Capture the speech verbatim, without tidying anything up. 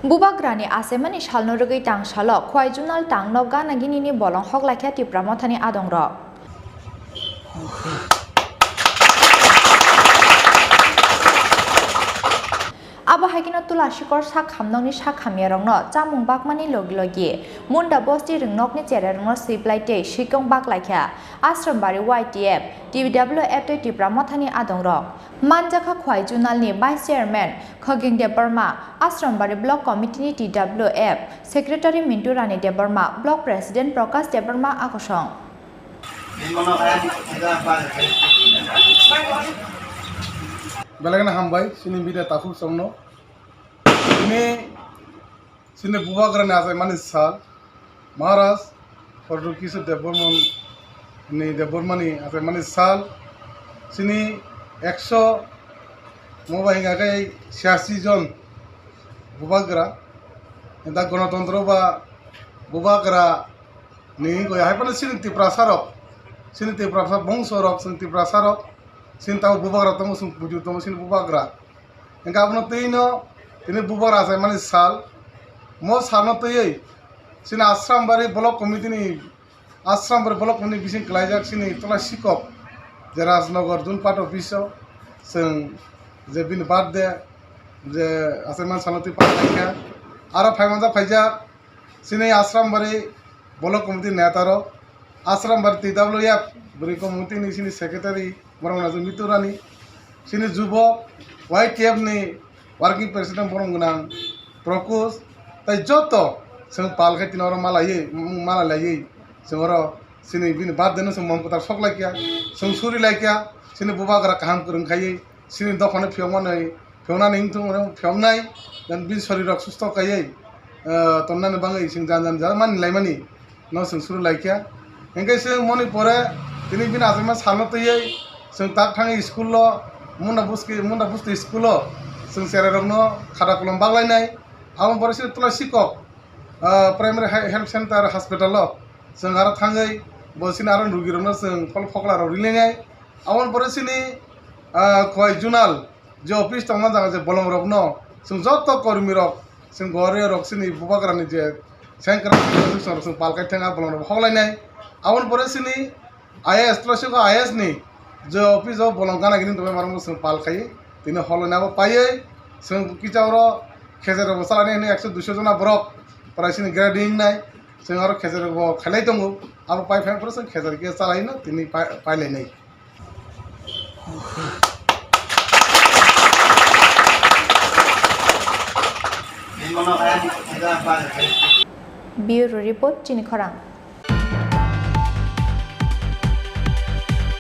Bubagrani achaimani salno rwgwi tang salo Khwai Junal tangno gana ginini bolong hoklaikha Tipra Mothani adongrok. Abo hai kheno Tula Sikor sak hamnokni sak hamyarokno chamung bakmani logi logi Munda Bosti rwngnokni chererokno swiplai tei swikong baklaikha Ashrambari Y T F, T W F tei Tipra Mothani adongrok. Manjakha Khwai Junalni Vice Chairman Khoging Debbarma, Ashrambari Block Committee ni T W F Secretary Mintu Rani Debbarma, Block President Prakash Debbarma akosong. Belai kheno hambai chini media takhuk songno. Chini, chini bubagrani achaimani sal, Maharaj Pradyot Kishore Debbarma ni, Debbarmani achaimani sal, chini ekso moba hinga khe chhiyasi jon bubagra, da Ganatantro ba bubagra ni hingkhe hai phano chini Tiprasa rok, chini Tiprasa bongso rok, chini Tiprasa rok, chini tabuk bubagra tongo, chwng puju tongo chini bubagra. Hingkhe abono twi no tini bubagra achaimani sal, mo salno twiwi chini Ashrambari Block Committee ni, Ashrambari Block Committee ni bising kwlaijak chini Tula Sikok, je Rajnagar Zone Part Office o chwng je bini birthday je achaimani salno twi paikha. Aro phaimanjak phaijak chini Ashrambari Block Committee ni neta rok, Ashrambari T W F Bwrwi Committee ni chini Secretary Boromnaji Miturani, chini Jubok Y T F ni Working President borom gwnang Prokush, tai joto chwng pal khai tini oro malaiwi, mung malaiwi chwng oro chini bini birthday no chwng mom kwtal sok laikya, chwng suri laikya, chini bubagra kaham kwrwng khaiwi chini dophano phiyokmanwi, phiyoknani wngthung hwnwi phiyoknai, dan bini sorir rok susto kaiwi, eh, tonnani bagwi chwng jan jan jan mani laimani no chwng suru laikya. Hingke chwng moni pore tini bini achaima salno twiwi chwng tak thangwi school o, Munda Busti, Munda Busti school o chwng cherai rokno khata kolom baglainai. Aboni pore chwng Tula Sikok, ah, primary he-, health center hospital o chwng aro thangwi bo chini aro rugi rokno chwng phol phokla rok rilainai. Aboni pore chini, ah, Khwai Junal je office tongma jaga je bolong rokno chwng joto kormi rok chwng gori rok chini bubagrani je sengkrak chwng pal kai thang a bolong rok hoklainai. Aboni pore chini I A S Tula Sikok I A S ni je office o bolong gana gini tongmani rok chwng pal kai tini hoklainai abo paiwi chwng kisa oro khejer rok bo chalani hwnwi ekso duiso jona borok prai chini grading nai chwng aro khejer rok bo khailai tongo abo pai phai phuru chwng khejer khe chalaino tini pai, pailainai. Bureau Report, Chini Khorang.